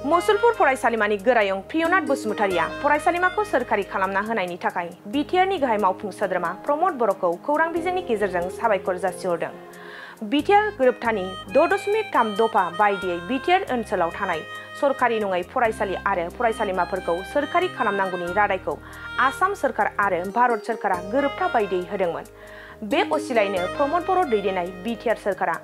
मसलपुर फरायसालिमानि गोरायुं प्रियनाथ बसुमतारिया फरायसालिमाखौ सोरखारि खालामना होनायनि थाखाय बिटिआरनि गाहाय मावफुं सोद्रोमा प्रमद बर'खौ खौरां बिजोंनि गेजेरजों साबायखर जासिहरदों। बिटिआर गोरोबथानि 6.3 दफा बायदियै बिटिआर ओनसोलाव थानाय सरकारि नङै फरायसालि आरो फरायसालिमाफोरखौ सोरखारि खालामनांगौनि रादायखौ आसाम सोरखार आरो भारत सोरखारा गोरोबथा बायदियै होदोंमोन। बे असिलायैनो प्रमद बर' दैदेननाय बिटिआर सोरखारा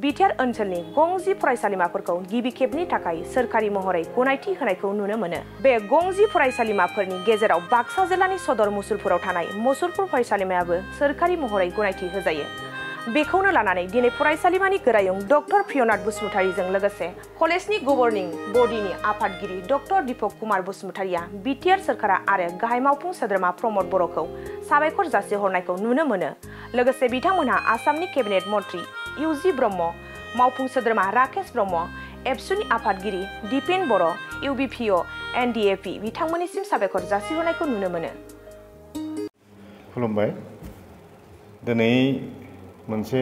बिटिआर ओनसोलनि गं10 फरायसालिमाफोरखौ गिबि खेबनि थाखाय सोरखारि महरै गनायथि होनायखौ नुनो मोनो। बे गं10 फरायसालिमाफोरनि गेजेराव बाक्सा जिल्लानि सदर मुसलपुराव थानाय मसलपुर फरायसालिमायाबो सोरखारि महरै गनायथि होजायो। बेखौनो लानानै दिनै फरायसालिमानि गोरायुं डक्टर प्रियनाथ बसुमतारिजों लोगोसे कलेजनि गभर्निं बडिनि आफादगिरि डक्टर दीपक कुमार बसुमतारिया बिटिआर सोरखारा आरो गाहाय मावफुं सोद्रोमा प्रमद बर'खौ साबायखर जासिहरनायखौ नुनो मोनो। लोगोसे बिथांमोनहा आसामनि केबिनेट मन्त्रि इउजि ब्रह्म, मावफुं सोद्रोमा राकेश ब्रह्म, एबसुनि आफादगिरि दिपेन बर', इउबिपिअ, एनडिएपि बिथांमोननिसिम साबायखर जासिहरनायखौ नुनो मोनो। खुलुमबाय। दिनै मोनसे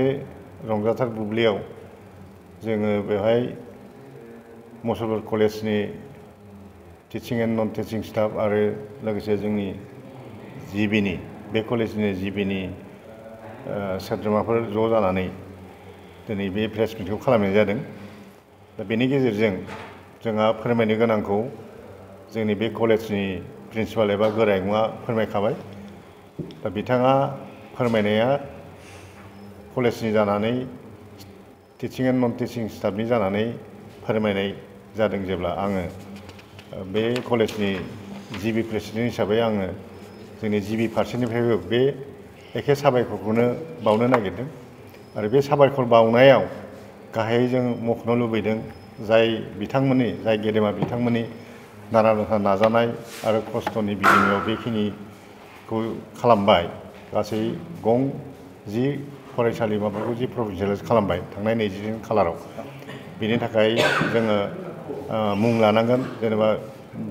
रंजाथाव बुब्लियाव जोङो बेवहाय मसलपुर कलेजनि teaching and non teaching staff आरो लोगोसे जोंनि जिबिनि बे कलेजनि जिबिनि सोद्रोमाफोर ज' जानानै दिनै बे प्रेस मिटखौ खालामनाय जादों। दा बेनि गेजेरजों जोंहा फोरमायनो गोनांखौ जोंनि बे कलेजनि प्रिन्सिपाल एबा गोरायुङा फोरमायखाबाय। दा बिथाङा फोरमायनाया कलेजनि जानानै टिचिं एन्ड नन टिचिं स्टाफनि जानानै फोरमायनाय जादों। जेब्ला आङो बे कलेजनि जिबि प्रेसिडेन्ट हिसाबै आङो जोंनि जिबि फारसेनिफ्रायबो बे एखे साबायखरखौनो बावनो नागिरदों। आरो बे साबायखर बावनायाव गाहायै जों मख'नो लुबैदों जाय गेदेमा बिथांमोननि नारा नाथा नाजानाय आरो खस्थ'नि बिनिमयाव बेखिनिखौ खालामबाय। गासै गं10 फरायसालिमाफोरखौ जि प्रभिन्सियेलाइज खालामबाय थांनाय 20 खालाराव। बेनि थाखाय जोङो मुं लानांगोन जेनेबा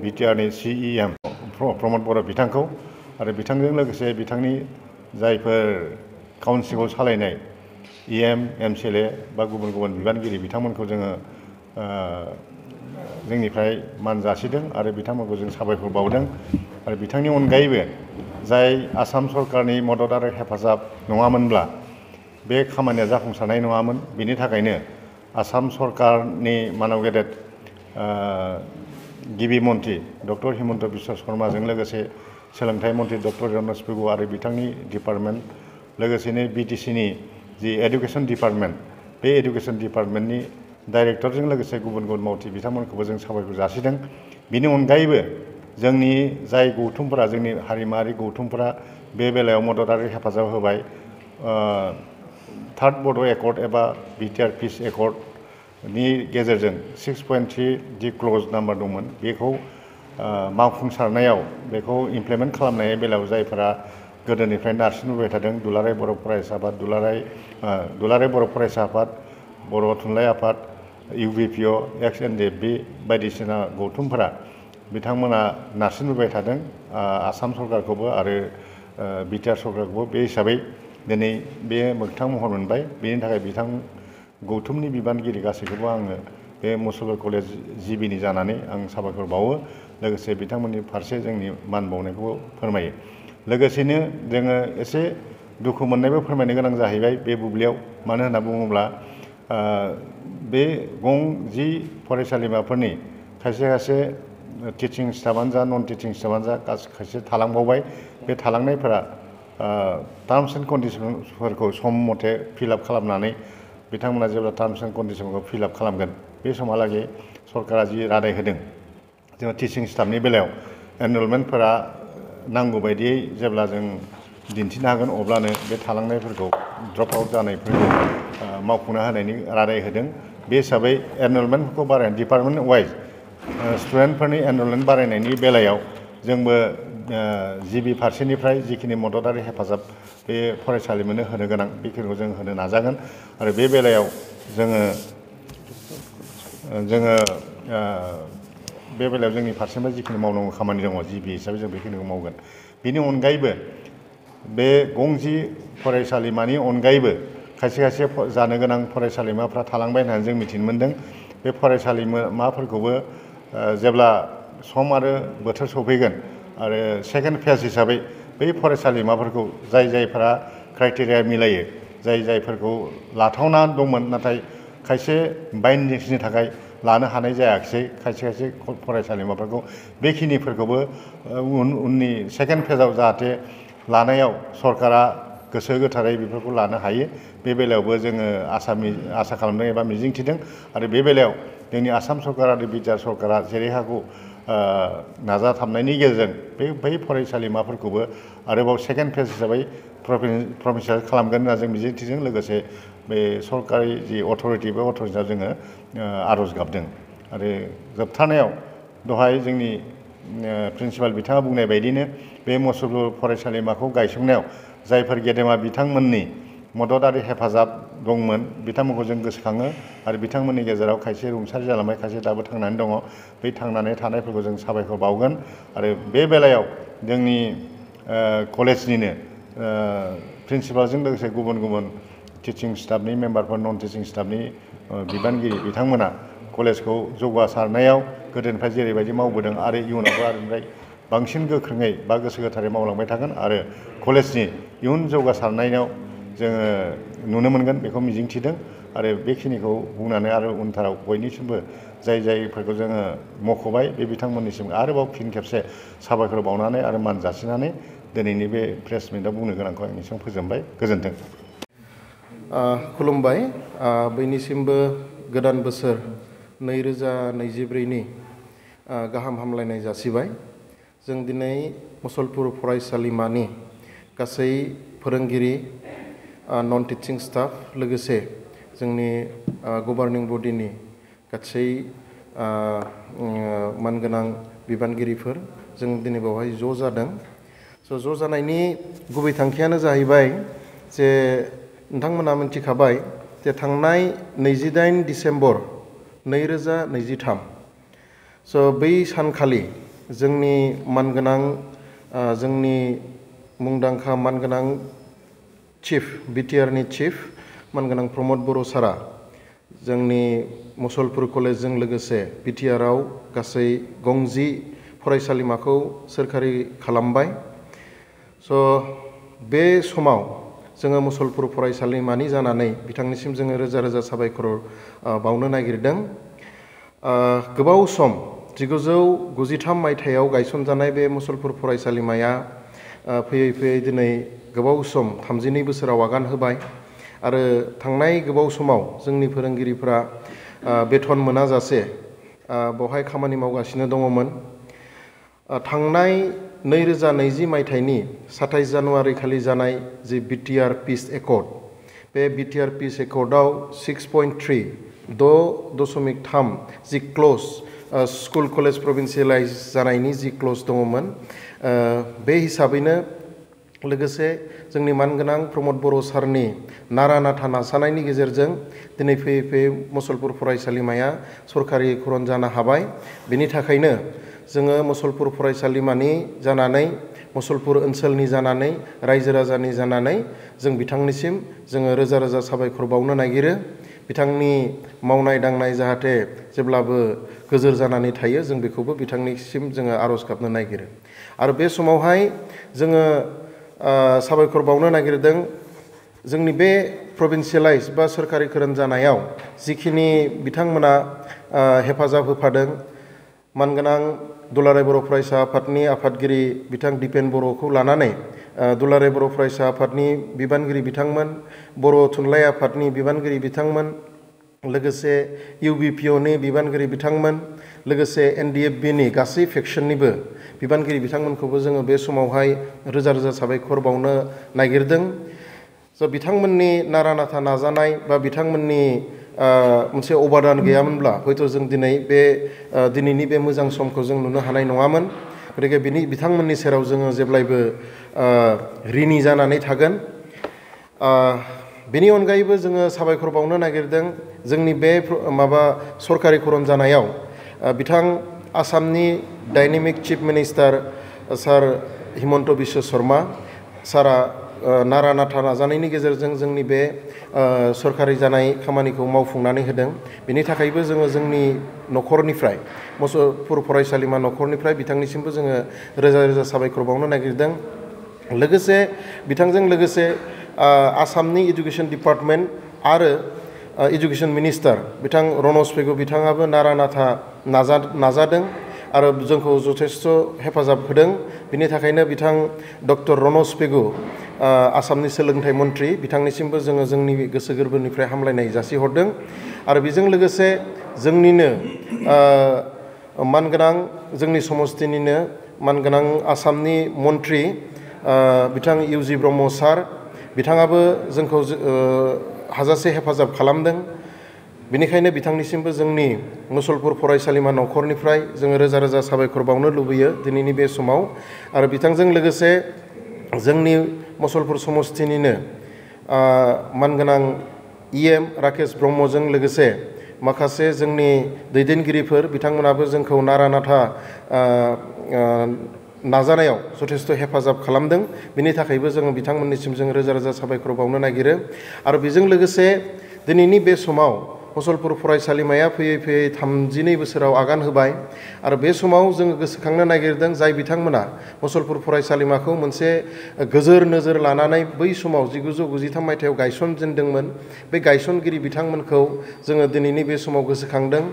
बिटिआरनि सिइएम प्रमद बर' बिथांखौ आरो बिथांजों लोगोसे बिथांनि जायफोर काउन्सिलखौ सालायनाय इएम, एमसिएलए बा गुबुन गुबुन बिबानगिरि बिथांमोनखौ जोङो जोंनिफ्राय मान जासिदों आरो बिथांमोनखौ जों साबायखर बावदों। आरो बिथांनि अनगायैबो जाय आसाम सरकारनि मदद आरो हेफाजाब नङामोनब्ला बे खामानिया जाफुंसारनाय नङामोन। बेनि थाखायनो आसाम सरकारनि मानब गेदेर गिबि मन्त्रि डक्टर हिमन्त बिश्व शर्माजों लोगोसे सोलोंथाइ मन्त्रि डक्टर रनज पेगु आरो बिथांनि डिपार्टमेन्ट लोगोसेनो बिटिसिनि जि एडुकेसन डिपार्टमेन्ट बे एडुकेसन डिपार्टमेन्टनि डाइरेक्टरजों लोगोसे गुबुन गुबुन मावथि बिथांमोनखौबो जों साबायखर जासिदों। बिनि अनगायैबो जोंनि जाय गौथुमफोरा जोंनि हारिमुआरि गौथुमफोरा बे बेलायाव मदद आरो हेफाजाब होबाय। थार्ड बड' एकर्ड एबा बिटिआर पिस एकर्डनि गेजेरजों 6.3 दि क्ल'ज नाम्बार दंमोन बेखौ मावफुंसारनायाव बेखौ इमप्लिमेन्ट खालामनाय बेलायाव जायफोरा गोदोनिफ्राय नारसिनबोबाय थादों दुलाराय बर' फरायसा आफाद, दुलाराय बर' फरायसा आफाद, बर' थुनलाइ आफाद, इउबिपिअ, एक्स एनडिएफबि बायदिसिना गौथुमफोरा बिथांमोना नारसिनबोबाय थादों आसाम सरकारखौबो आरो बिटिआर सरकारखौबो। बे हिसाबै दिनै बे मोगथां महर मोनबाय। बेनि थाखाय बिथां गौथुमनि बिबानगिरि गासैखौबो आङो बे मसलपुर कलेज जिबिनि जानानै आं साबायखर बावो। लोगोसे बिथांमोननि फारसे जोंनि मान बावनायखौबो फोरमायो। लोगोसेनो जोङो एसे दुखु मोननायबो फोरमायनो गोनां जाहैबाय बे बुब्लियाव। मानो होनना बुङोब्ला बे गं10 फरायसालिमाफोरनि खायसे टिचिं स्टाफानो जा नन टिचिं स्टाफानो जा खायसे थालांबावबाय। बे थालांनायफोरा टार्म्स एन्ड कन्डिसनफोरखौ सम मथे फिलआप खालामनानै बिथांमोना जेब्ला टार्म्स एन्ड कन्डिसनखौ फिलआप खालामगोन बे समहालागै सरकारा जि रादाय होदों जोङो टिचिं स्टाफनि बेलायाव एनरलमेन्टफोरा नांगौ बायदियै जेब्ला जों दिन्थिनो हागोन अब्लानो बे थालांनायफोरखौ ड्रप आउट जानायफोरखौ मावफुंना होनायनि रादाय होदों। बे हिसाबै एनरलमेन्टफोरखौ बारायनाय डिपार्टमेन्ट वाइज स्टुडेन्टफोरनि एनरलमेन्ट बारायनायनि बेलायाव जोंबो जिबि फारसेनिफ्राय जिखिनि मदद आरो हेफाजाब बे फरायसालिमानो होनो गोनां बेखिनिखौ जों होनो नाजागोन। आरो बे बेलायाव जोङो बे बेलायाव जोंनि फारसेनिफ्राय जिखिनि मावनांगौ खामानि दङ जिबि हिसाबै जों बेखिनिखौ मावगोन। बेनि अनगायैबो बे गं10 फरायसालिमानि अनगायैबो खायसे जानो गोनां फरायसालिमाफ्रा थालांबाय होननानै जों मिथिनो मोन्दों। बे फरायसालिमाफोरखौबो जेब्ला सम आरो बोथोर सफैगोन आरो सेकेन्ड फेज हिसाबै बै फरायसालिमाफोरखौ जायफोरा क्राइटेरिया मिलायो जायफोरखौ लाथावना दंमोन नाथाय खायसे बाइन्डिंसनि थाखाय लानो हानाय जायाखिसै खायसे फरायसालिमाफोरखौ बेखिनिफोरखौबो उननि सेकेन्ड फेजाव जाहाथे लानायाव सरकारा गोसो गोथारै बेफोरखौ लानो हायो बे बेलायावबो जोङो आसा खालामदों एबा मिजिंथिदों आरो बे बेलायाव जोंनि आसाम सरकार आरो बिटिआर सरकारा जेरै हागौ नाजाथाबनायनि गेजेरजों बै फरायसालिमाफोरखौबो आरोबाव सेकेन्ड फेज हिसाबै प्रभिन्सियेल खालामगोन होनना जों मिजिंथिदों लोगोसे बे सरकारि जि अथ'रिटि बे अथ'रिटियाव जोङो आर'ज गाबदों आरो जोबथारनायाव दहाय जोंनि प्रिन्सिपाल बिथाङा बुंनाय बायदिनो बे मसलपुर फरायसालिमाखौ गायसंनायाव जायफोर गेदेमा बिथांमोननि मदद आरो हेफाजाब दंमोन बिथांमोनखौ जों गोसोखाङो आरो बिथांमोननि गेजेराव खायसे रुंसारि जालांबाय खायसे दाबो थांनानै दङ बै थांनानै थानायफोरखौ जों साबायखर बावगोन आरो बे बेलायाव जोंनि कलेजनिनो प्रिन्सिपालजों लोगोसे गुबुन टिचिं स्टाफनि मेम्बारफोर नन टिचिं स्टाफनि बिबानगिरि बिथांमोना कलेजखौ जौगासारनायाव गोदोनिफ्राय जेरैबायदि मावबोदों आरो इयुनावबो आरोनिफ्राय बांसिन गोख्रोङै बा गोसो गोथारै मावलांबाय थागोन आरो कलेजनि इयुन जौगासारनायाव जोङो नुनो मोनगोन बेखौ मिजिंथिदों आरो बेखिनिखौ बुंनानै आरो उनथाराव बयनिसिमबो जायफोरखौ जोङो मख'बाय बे बिथांमोननिसिम आरोबाव फिन खेबसे साबायखर बावनानै आरो मान जासिनानै दिनैनि बे प्रेस मिटआव बुंनो गोनांखौ आं एसेबां फोजोबबाय गोजोन्थों। खुलुमबाय बयनिसिमबो गोदान बोसोर 2024नि गाहाम हामलायनाय जासिबाय। जों दिनै मसलपुर फरायसालिमानि गासै फोरोंगिरि नन टिचिं स्टाफ लोगोसे जोंनि गभार्निं बडिनि गासै मानगोनां बिबानगिरिफोर जों दिनै बेवहाय ज' जादों। ज' जानायनि गुबै थांखियानो जाहैबाय जे नोंथांमोना मिथिखाबाय जे थांनाय 28 डिसेम्बर 2023 बै सानखालि जोंनि मानगोनां जोंनि मुंदांखा मानगोनां चिफ बिटिआरनि चिफ मानगोनां प्रमद बर' सारा जोंनि मसलपुर कलेजजों लोगोसे बिटिआरआव गासै गंजि फरायसालिमाखौ सोरखारि खालामबाय। बे समाव जोङो मसलपुर फरायसालिमानि जानानै बिथांनिसिम जोङो रोजा रोजा साबायखर बावनो नागिरदों। गोबाव सम 1993 मायथाइयाव गायसनजानाय बे मसलपुर फरायसालिमाया फैयै फैयै दिनै गोबाव सम 32 बोसोराव आगान होबाय आरो थांनाय गोबाव समाव जोंनि फोरोंगिरिफ्रा बेथन मोनाजासे बेवहाय खामानि मावगासिनो दङमोन। थांनाय 2020 मायथाइनि 27 जानुवारि खालि जानाय जि बिटिआर पिस एकर्ड बे बिटिआर पिस एकर्डआव 6.3 जि क्लज स्कुल कलेज प्रभिन्सियेलाइज जानायनि जि क्लज दङमोन बे हिसाबैनो लोगोसे जोंनि मानगोनां प्रमद बर' सारनि नारा नाथा नाजानायनि गेजेरजों दिनै फैयै फैयै मसलपुर फरायसालिमाया सरकारि खरन जानो हाबाय। बेनि थाखायनो जोङो मसलपुर फरायसालिमानि जानानै मसलपुर ओनसोलनि जानानै रायजो राजानि जानानै जों बिथांनिसिम जोङो रोजा रोजा साबायखर बावनो नागिरो। बिथांनि मावनाय दांनाय जाहाथे जेब्लाबो गोजोर जानानै थायो जों बेखौबो बिथांनिसिम जोङो आर'ज गाबनो नागिरो। आरो बे समावहाय जोङो साबायखर बावनो नागिरदों जोंनि बे प्रभिन्सियेलाइज बा सोरखारि खरन जानायाव जिखिनि बिथांमोना हेफाजाब होफादों मानगोनां दुलाराय बर' फरायसा आफादनि आफादगिरि बिथां दिपेन बर'खौ लानानै दुलाराय बर' फरायसा आफादनि बिबानगिरि बिथांमोन, बर' थुनलाइ आफादनि बिबानगिरि बिथांमोन, लोगोसे इउबिपिअनि बिबानगिरि बिथांमोन, लोगोसे एनडिएफबिनि गासै फेक्सननिबो बिबानगिरि बिथांमोनखौबो जोङो बे समावहाय रोजा रोजा साबायखर बावनो नागिरदों। बिथांमोननि नारा नाथा नाजानाय बा बिथांमोननि मोनसे अबदान गैयामोनब्ला हयथ' जों दिनै दिनैनि बे मोजां समखौ जों नुनो हानाय नङामोन। गतिके बिथांमोननि सेराव जोङो जेब्लायबो ऋणी जानानै थागोन। बेनि अनगायैबो जोङो साबायखर बावनो नागिरदों जोंनि बे सरकारि खरन जानायाव बिथां आसामनि डाइनेमिक चिफ मिनिस्टार सार हिमन्त बिश्व शर्मा सारा नारा नाथा नाजानायनि गेजेरजों जोंनि बे सरकारि जानाय खामानिखौ मावफुंनानै होदों। बेनि थाखायबो जोङो जोंनि न'खरनिफ्राय मसलपुर फरायसालिमा न'खरनिफ्राय बिथांनिसिमबो जोङो रोजा रोजा साबायखर बावनो नागिरदों। लोगोसे बिथांजों लोगोसे आसामनि एडुकेशन डिपार्टमेन्ट आरो एडुकेशन मिनिस्टार बिथां रनज पेगु बिथाङाबो नारा नाथा नाजादों आरो जोंखौ जथेस्थ' हेफाजाब होदों। बिनि थाखायनो बिथां डक्टर रनज पेगु आसामनि सोलोंथाइ मन्त्रि बिथांनिसिमबो जोङो जोंनि गोसो गोरबोनिफ्राय हामलायनाय जासिहरदों। आरो बेजों लोगोसे जोंनिनो मानगोनां जोंनि समस्तिनिनो मानगोनां आसामनि मन्त्रि बिथां इउजि ब्रह्म सार बिथाङाबो जोंखौ हाजासे हेफाजाब खालामदों। बेनिखायनो बिथांनिसिमबो जोंनि मसलपुर फरायसालिमा न'खरनिफ्राय जोङो रोजा रोजा साबायखर बावनो लुबैयो दिनैनि बे समाव। आरो बिथांजों लोगोसे जोंनि मसलपुर समस्तिनिनो मानगोनां EM राकेश ब्रह्मजों लोगोसे माखासे जोंनि दैदेनगिरिफोर बिथांमोनाबो जोंखौ नारा नाथा नाजानायाव जथेस्थ' हेफाजाब खालामदों। बेनि थाखायबो जोङो बिथांमोननिसिम जों रोजा रोजा साबायखर बावनो नागिरो। आरो बेजों लोगोसे दिनैनि बे समाव मसलपुर फरायसालिमाया फैयै फैयै 32 बोसोराव आगान होबाय। आरो बे समाव जोङो गोसोखांनो नागिरदों जाय बिथांमोना मसलपुर फरायसालिमाखौ मोनसे गोजोर नोजोर लानानै बै समाव 1993 मायथाइयाव गायसनजेनदोंमोन। बे गायसनगिरि बिथांमोनखौ जोङो दिनैनि बे समाव गोसोखांदों।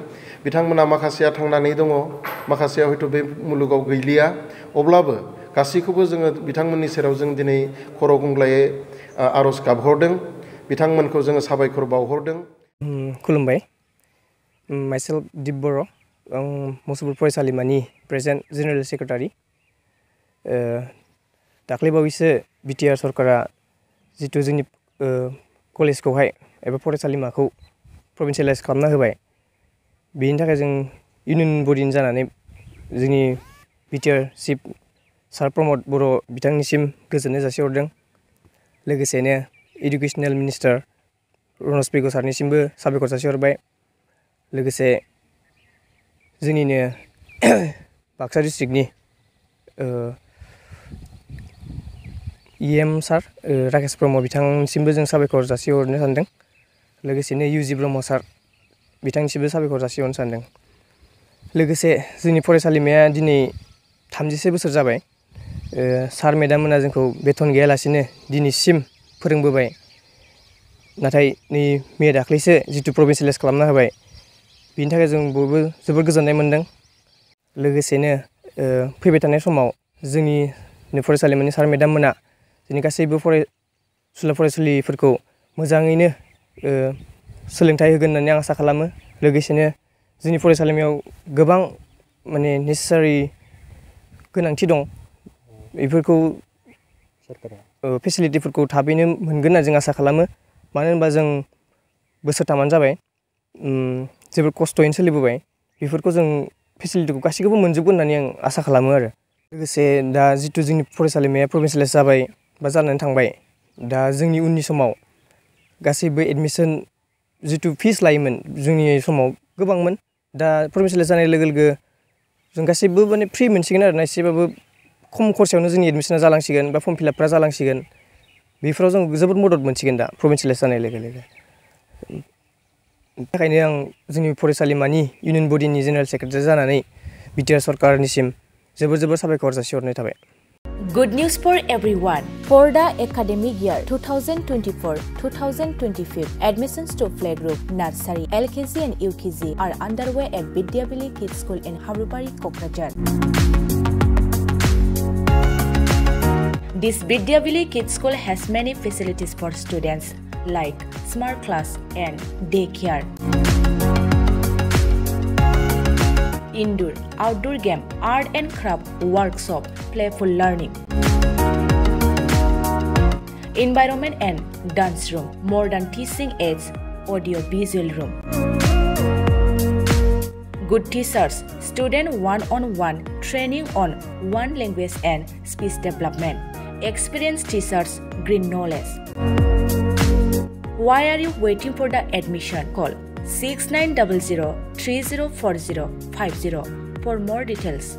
बिथांमोना माखासेया थांनानै दङ, माखासेया हयथ' बे मुलुगाव गैलिया। अब्लाबो गासैखौबो जोङो बिथांमोननि सेराव जों दिनै खर' गंग्लायै आर'ज गाबहरदों। बिथांमोनखौ जोङो साबायखर बावहरदों। खुलुमबाय। मसलप बर'ख आं मसलपुर फरायसालिमानि प्रेजेन्ट जेनेरेल सेक्रेटारि। दाख्लैबावैसो बिटिआर सरकारा जितु जोंनि कलेजखौहाय एबा फरायसालिमाखौ प्रभिन्सियेलाइज खालामना होबाय। बेनि थाखाय जों इउनियन बडिनि जानानै जोंनि बिटिआर चिफ सार प्रमद बर' बिथांनिसिम गोजोननाय जासिहरदों। लोगोसेनो एडुकेसनेल मिनिस्टार रनज पेगु सारनिसिमबो साबायखर जासिहरबाय। लोगोसे जोंनिनो बाक्सा डिस्ट्रिक्टनि EM सार राकेश ब्रह्म बिथांनिसिमबो जों साबायखर जासिहरनो सानदों। लोगोसेनो इउजि ब्रह्म सार बिथांनिसिमबो साबायखर जासिहरनो सानदों। लोगोसे जोंनि फरायसालिमाया दिनै 36 बोसोर जाबाय। सार मेडाम मोना जोंखौ बेथन गैयालासिनो दिनैसिम फोरोंबोबाय। नाथाय नै मैया दाख्लैसो जितु प्रभिन्सियेलाइज खालामना होबाय, बिनि थाखाय जों बयबो जोबोर गोजोननाय मोनदों। लोगोसेनो फैबाय थानाय समाव जोंनि फरायसालिमानि सार मेडाम मोना जोंनि गासैबो फरायसुलिफोरखौ मोजाङैनो सोलोंथाइ होगोन होननानै आं आसा खालामो। लोगोसेनो जोंनि फरायसालिमायाव गोबां माने नेसेसारि गोनांथि दं। बेफोरखौ फेसिलिटिफोरखौ थाबैनो मोनगोन होनना जों आसा खालामो। मानो होनबा जों बोसोरथामानो जाबाय जोबोर खस्थ'यैनो सोलिबोबाय। बेफोरखौ जों फेसिलिटिखौ गासैखौबो मोनजोबगोन होननानै आं आसा खालामो आरो। लोगोसे दा जितु जोंनि फरायसालिमाया प्रभिन्सियेलाइज जाबाय बा जानानै थांबाय, दा जोंनि उननि समाव गासैबो एडमिसन जितु फिस लायोमोन जोंनि समाव गोबांमोन। दा प्रभिन्सियेलाइज जानाय लोगो लोगो जों गासैबो माने फ्रि मोनसिगोन आरोना, एसेबाबो खम खरसायावनो जोंनि एडमिसना जालांसिगोन बा फर्म फिलापफ्रा जालांसिगोन। बेफोराव जों जोबोद मदद मोनसिगोन दा प्रभिन्सियेलाइज जानाय लोगो लोगो। बेनि थाखायनो आं जोंनि फरायसालिमानि इउनियन बडिनि जेनेरेल सेक्रेटारि जानानै बिटिआर सरकारनिसिम जोबोर जोबोर साबायखर जासिहरनाय थाबाय। Good news for everyone. For the academic year 2024-2025, admissions to playgroup, nursery, LKG and UKG are underway at Vidyavili Kids School in Harubari, Kokrajhar. This Vidyavili Kids School has many facilities for students like smart class and daycare, indoor, outdoor game, art and craft workshop, playful learning, environment and dance room, modern teaching aids, audio visual room, good teachers, student one-on-one training on one language and speech development, experienced teachers, green knowledge. Why are you waiting for the admission? Call 6900 304050 for more details.